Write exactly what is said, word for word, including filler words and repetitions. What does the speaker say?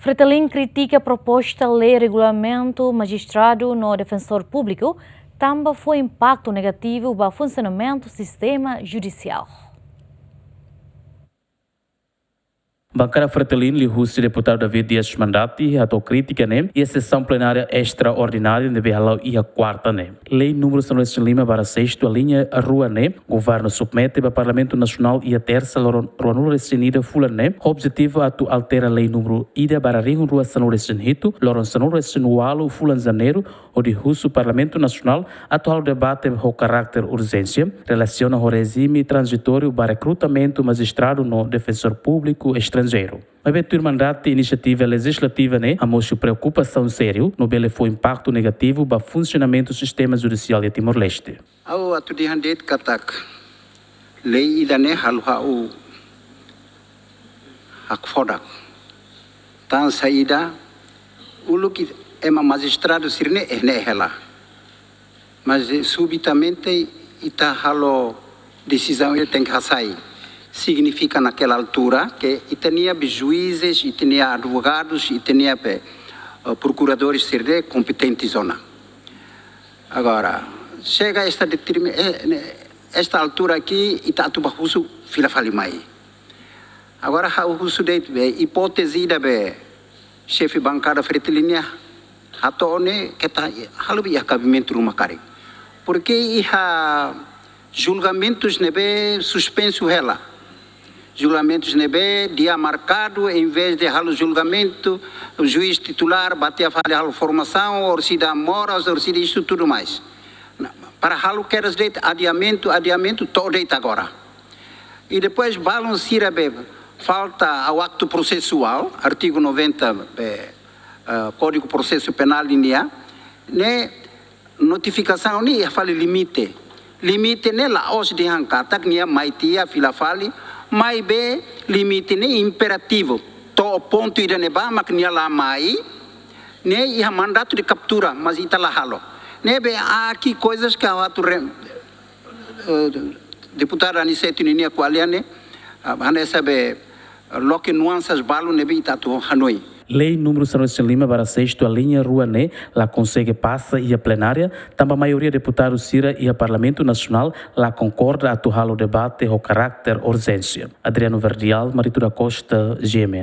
Fretilin kritika proposta lei regulamentu majistradu no defensór públiku, tanba fó impaktu negativu ba funsionamentu sistema judisiál. Bankada Fretilin liuhusi deputadu David Dias Mandati hato'o krítika ne'e iha sesaun plenária estraordinária ne'ebé hala'o iha kuarta ne'e. Lei númeru sanulu-resin-lima barra sestu alínea rua ne'e, governu submete ba Parlamentu Nasionál iha tersa loron ruanulu-resin-ida fulan ne'e, ho objetivu atu altera lei númeru ida barra rihun rua sanulu-resin-hitu, loron sanulu-resin-ualu fulan Janeiru, hodi husu Parlamentu Nasionál atu halo debate ho karáter urjénsia, relasiona ho rejime tranzitóriu ba rekrutamentu majistradu no defensór públiku estranjeiru. Maibé tuir Mandati, inisiativa lejizlativa ne'e hamosu preokupasaun sériu no bele fó impaktu negativu ba funsionamentu sistema judisiál iha Timor-Leste. Ha'u atu dehan de'it katak lei ida-ne'e halo ha'u hakfodak. Tan saida, uluk ema majistradu sira-ne'e, eh, ne'e hela. Mas, eh, subitamente ita halo desizaun ida tenke hasai. Signifika naquela altura que ita-nia be juízes, ita-nia advogadus, ita-nia be, eh, prokuradores sira-ne'e kompetentes ona. Agora, chega esta determi-, eh, ne-, esta altura aqui, ita atu bá husu fila fali mai. Agora, ha'u husu de'it be, hipóteze ida be, xefe bankada Fretilin nian hato'o ne'e keta halo be iha kabimentu ruma karik. Porque iha julgamentus ne'ebé suspensu hela. Julgamentus ne'ebé dia markadu, em vez de halo julgamentu, o juiz titular bá tiha fali halo formasaun, orsida moras, orsida isto tudo mais. Na, para halo kedas de'it adiamentu, adiamentu, to'o de'it agora. E depois balun sira be falta ao acto processual, artigo noventa be, eh, Código Processo Penal nian, ne'e notifikasaun ne'e iha fali limite. Limite ne'e la'ós dehan katak nia mai tiha fila fali, maibé limite ne'e imperativu. To'o pontu ida-ne'ebá mak nia la mai, ne'e iha mandatu de kaptura, mas ita la halo. Ne'ebé há aqui coisas que ha'u atu re-, eh, deputada Aniceto ninia ko'alia ne'e, ah, hanesan be, eh, loke nuansas balu ne'ebé ita atu hanoin. Lei númeru sanulu-resin-lima barra sestu alínea rua ne'e la konsege pasa iha plenária, tanba maioria deputadu sira iha Parlamentu Nasionál la konkorda atu halo debate ho karáter urjénsia. Adriano Verdial, Marito da Costa, G M N.